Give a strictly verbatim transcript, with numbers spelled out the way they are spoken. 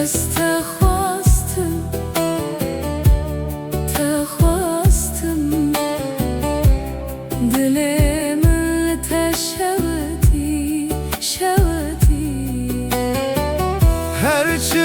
Ez te xwestim, te xwestim. Dilê min li te şewitî, şewitî. Her çi